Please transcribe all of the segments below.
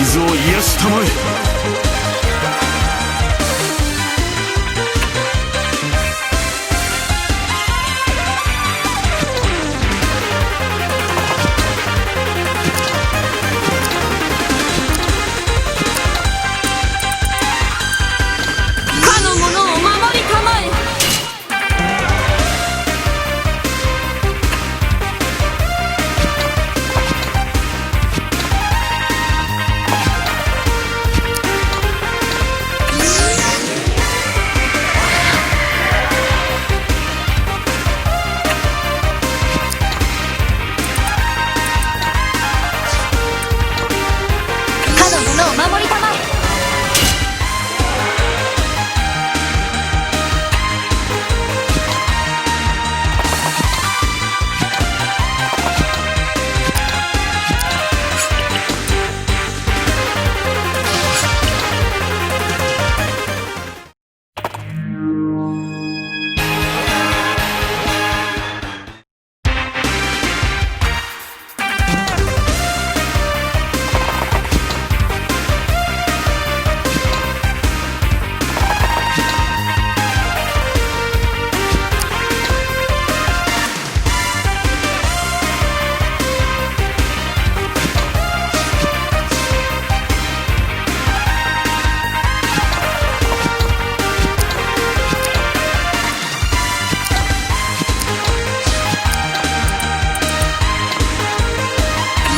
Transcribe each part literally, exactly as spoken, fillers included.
傷を癒したまえ。かの者を守りたまえ。かの者を守りたまえ。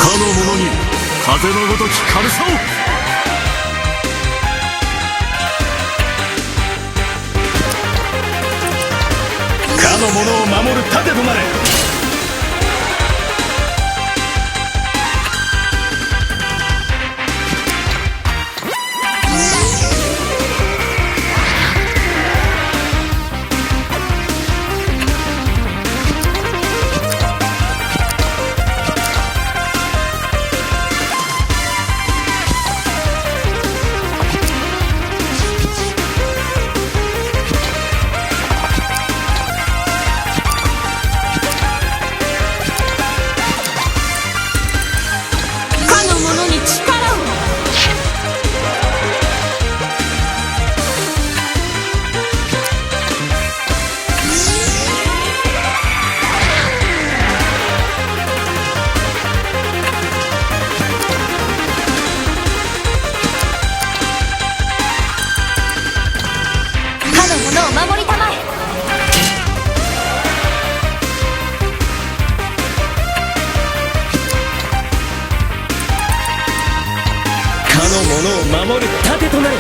かの者に風のごとき軽さを。かの者を守る盾となれ。かの者に力を。かの者を守りたまえ。かの者を守る盾となれ。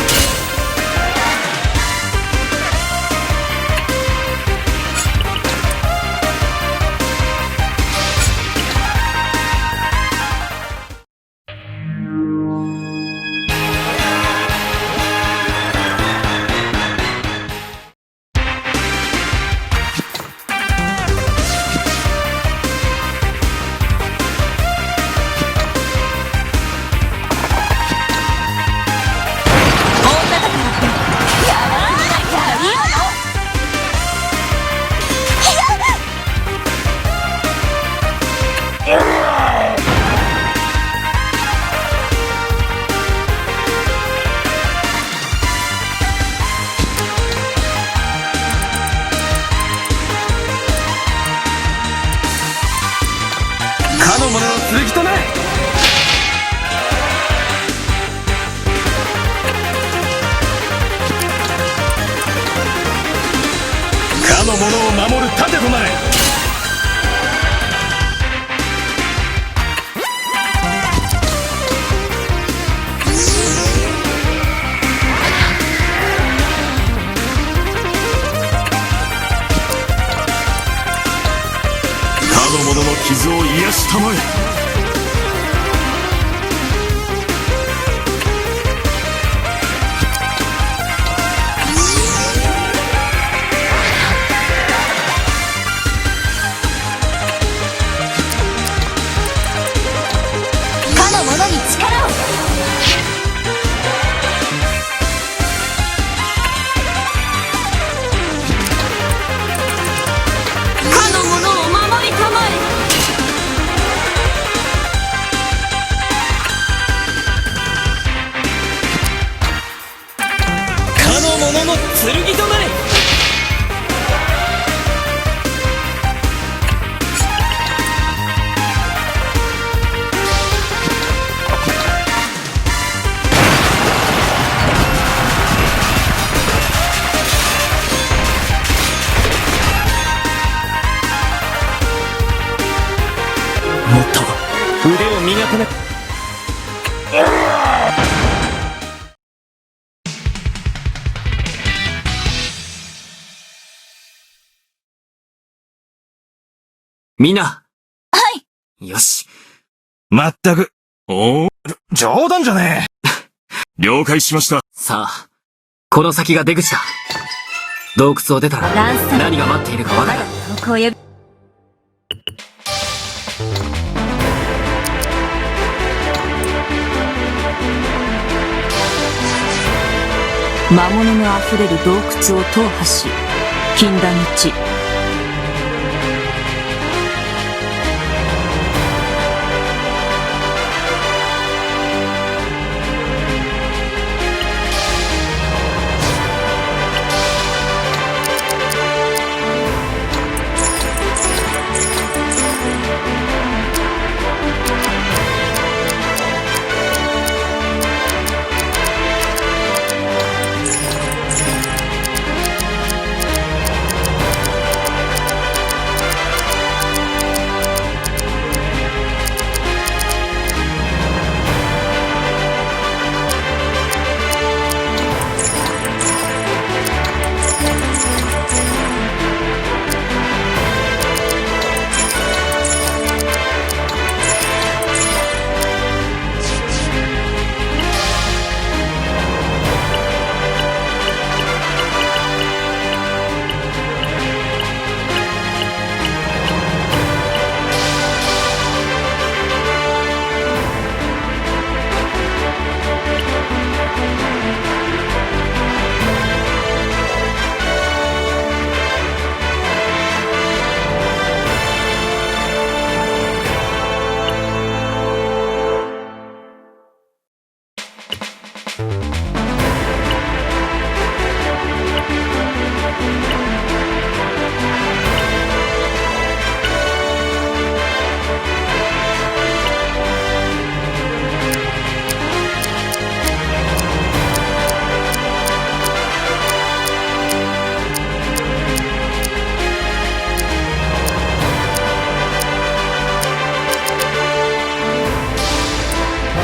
かの者の剣となれ。かの者を守る盾となれ。かの者の傷を癒したまえ。かの者に力を。かの者を守りたまえ。ため。みんな。はい。よし。まったく。おお、冗談じゃねえ。了解しました。さあ、この先が出口だ。洞窟を出たら、何が待っているかわからん。ここを呼び、魔物のあふれる洞窟を踏破し、禁断の地。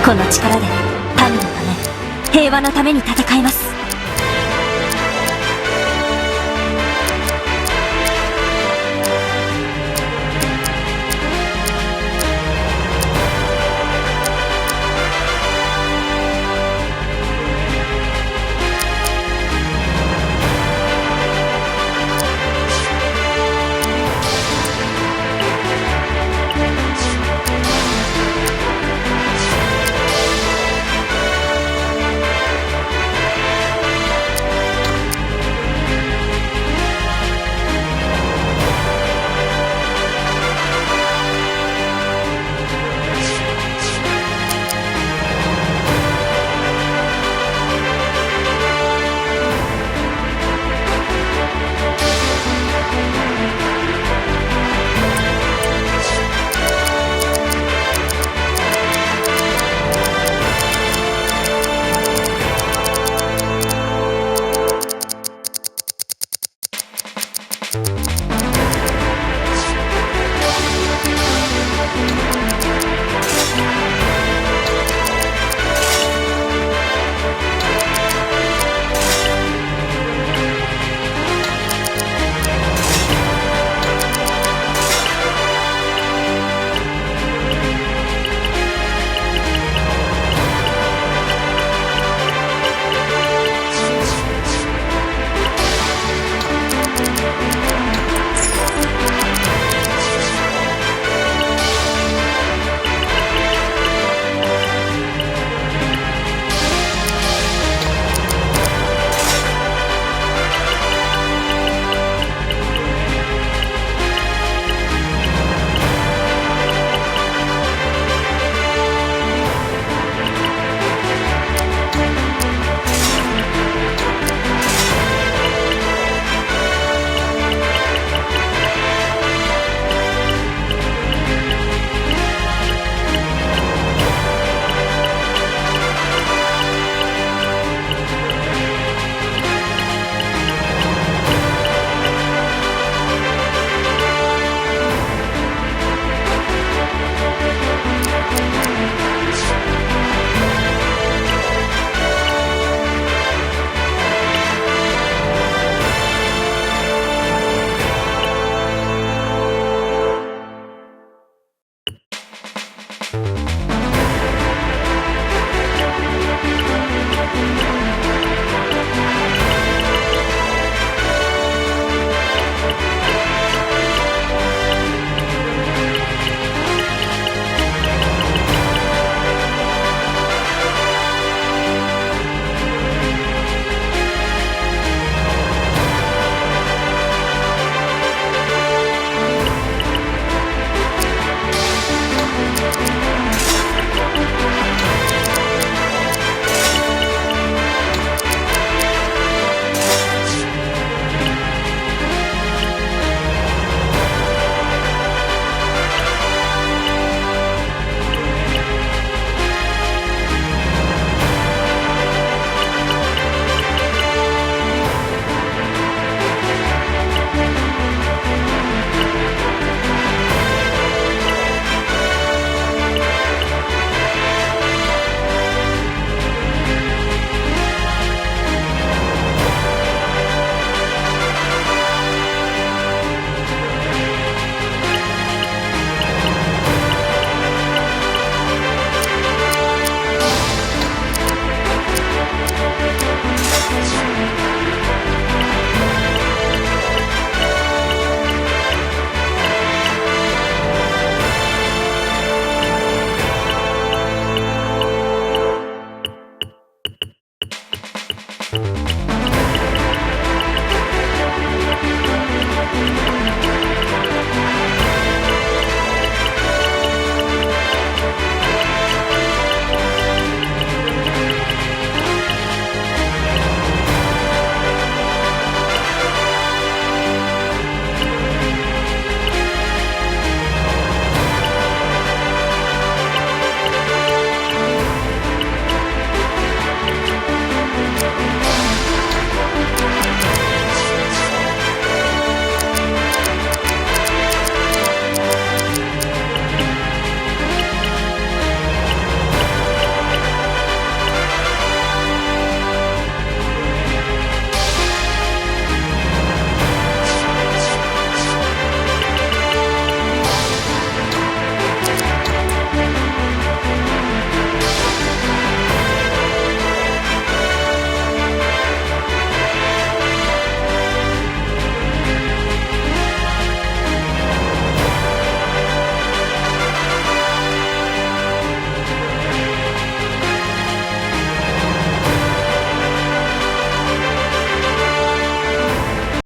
この力で民のため、平和のために戦います。